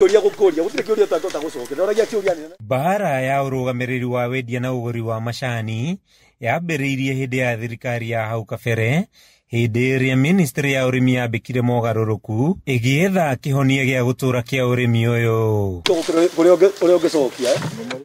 Kĩũria gũkũria gũtirĩ kĩũria ũtangĩhota gũcokia ũragia kĩũria nene. Mbara ya ũrũgamĩrĩri wa wendia na ũgũri wa macani yambĩrĩirie hĩndĩ ya thirikari ya hau kabere, hĩndĩ ĩrĩa ministry ya ũrĩmi yambĩkire mogarũrũku ĩgĩetha kĩhonia gĩa gũtũra kĩa ũrĩmi ũyũ. Kũrĩa ũngĩcokia.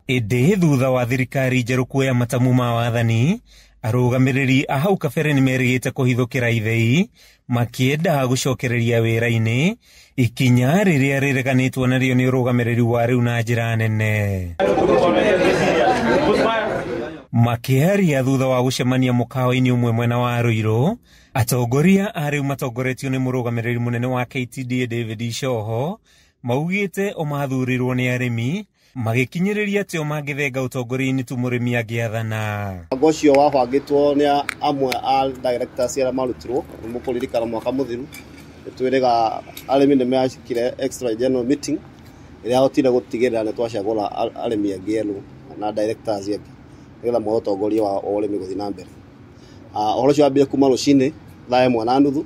Ĩndĩ thutha wa thirikari njerũ kuoya matamu ma wathani, arũgamĩrĩri a hau kabere nĩmerĩgĩte kũhithũkĩra ithei makĩenda gũcokereria wĩra-inĩ, ikinya rĩrĩa rĩreganĩtwo narĩo nĩ ũrũgamĩrĩri wa rĩu na njĩra nene. Makĩaria thutha wa gũcemania mũkawa-inĩ ũmwe mwena wa Ruiru, atongoria a rĩu matongoretio nĩ mũrũgamĩrĩri mũnene wa KTDA David Icoho maugĩte o mathurirwo nĩ arĩmi magĩkinyĩrĩria atĩ o mangĩthenga ũtongoria-inĩ tu mũrĩmi angĩathana. Mũbango ũcio wabangĩtwo nĩ amwe a directors arĩa marutirwo nĩ mũkũririkana mwaka mũthiru nĩtwĩrĩga arĩmi nĩ mekire extra general meeting ĩrĩa yahotire gũtigĩrĩra nĩ twacagũra arĩmi angĩ erũ na directors angĩ nĩgetha moe ũtongoria wa ũrĩmi gũthiĩ na mbere. Ũhoro ũcio wambire kuma rũcinĩ thaa 1:30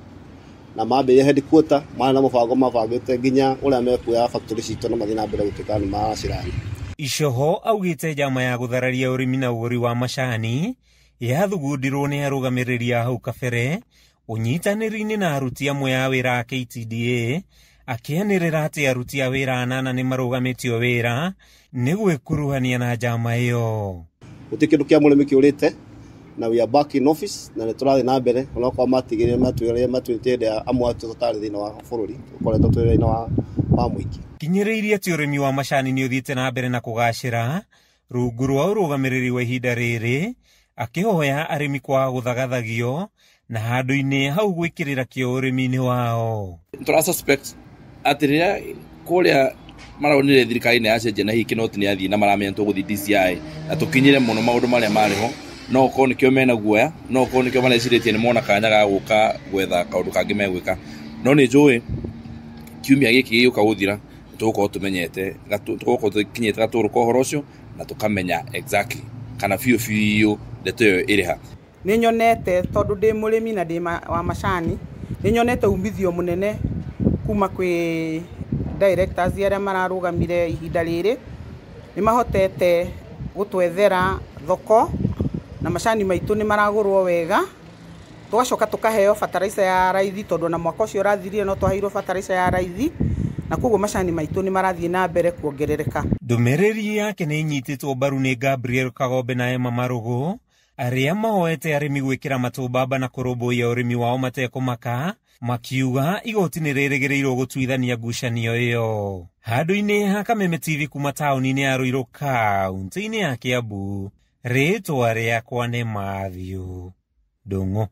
na mambĩrĩria headquarter marĩ na mũbango mabangĩte nginya ũrĩa mekuoya factory citũ na mathiĩ na mbere gũtuĩka nĩ maracirani. Icoho augĩte njama ya gũthararia ũrĩmi na ũgũri wa macani yathugundirwo nĩ arũgamĩrĩri a hau kabere ũnyitanĩri-inĩ na aruti amwe a wĩra a KTDA, akĩanĩrĩra atĩ aruti a wĩra 8 nĩ marũgamĩtio wĩra nĩ gwĩkuruhania na njama ĩyo. Gũtirĩ kĩndũ kĩa mũrĩmi kĩũrĩte na we are back in office na nĩ tũrathiĩ na mbere onokorwo matigĩrĩre matwĩrĩre matwĩte hĩndĩ ya amwe atũ tũtarĩ thĩinĩ wa bũrũri tũkoretwo twĩ wĩra-inĩ wa mũingĩ. Kinyĩrĩirie atĩ ũrĩmi wa macani nĩ ũthiĩte na mbere na kũgacĩra rungu rwa ũrũgamĩrĩri wa ihinda rĩrĩ, akĩhoya arĩmi kwaga gũthagathagio na handũ-inĩ hau gwĩkĩrĩra kĩo ũrĩmi-inĩ wao. Tũra suspect atĩ rĩrĩa kũrĩa maronire thirikari nĩ yacenjia na hihi Kinoti nĩ athiĩ na maramenya tũgũthiĩ DCI na tũkinyĩre mũno maũndũ marĩa marĩ ho, no okorwo nĩkĩo mena guoya, no okorwo nĩkĩo marecirĩtie nĩ mona kanya ga gũka gwetha kaũndũ kangĩ megwĩka. No nĩ njũĩ kiumia gĩkĩ gĩgũka gũthira tũgũkorwo tũmenyete, tũgũkorwo tũkinyĩte gatũrũ ka ũhoro ũcio na tũkamenya exactly kana biũ biũ ndeto ĩyo ĩrĩ ha. Nĩ nyonete tondũ ndĩ mũrĩmi na ndĩ wa macani, nĩ nyonete umithio mũnene kuma kwĩ directors arĩa mararũgamire ihinda rĩrĩ, nĩ mahotete gũtwethera thoko na macani maitũ nĩ maragũrwo wega, tũgacoka tũkaheo fertilizer ya raithi tondũ ona mwaka ũcio ũrathirire no twaheirwo fertilizer ya raithi, na koguo macani maitũ nĩ marathiĩ na mbere kuongerereka. Ndũmĩrĩri yake nĩ ĩnyitĩtwo mbaru nĩ Gabriel Kagombe na Emma Marũgũ arĩa mahoete arĩmi gwĩkĩra matũ mbamba na kũrũmbũiya ũrĩmi wao matekũmaka, makiuga igoti nĩ rĩrĩgĩrĩirwo gũtuithania ngucanio ĩyo. Handũ-inĩ ha Kameme TV kuma taũni-inĩ ya Ruiru kaũntĩ-inĩ ya Kiambu, rĩtwa rĩakwa nĩ Matthew Ndung'u.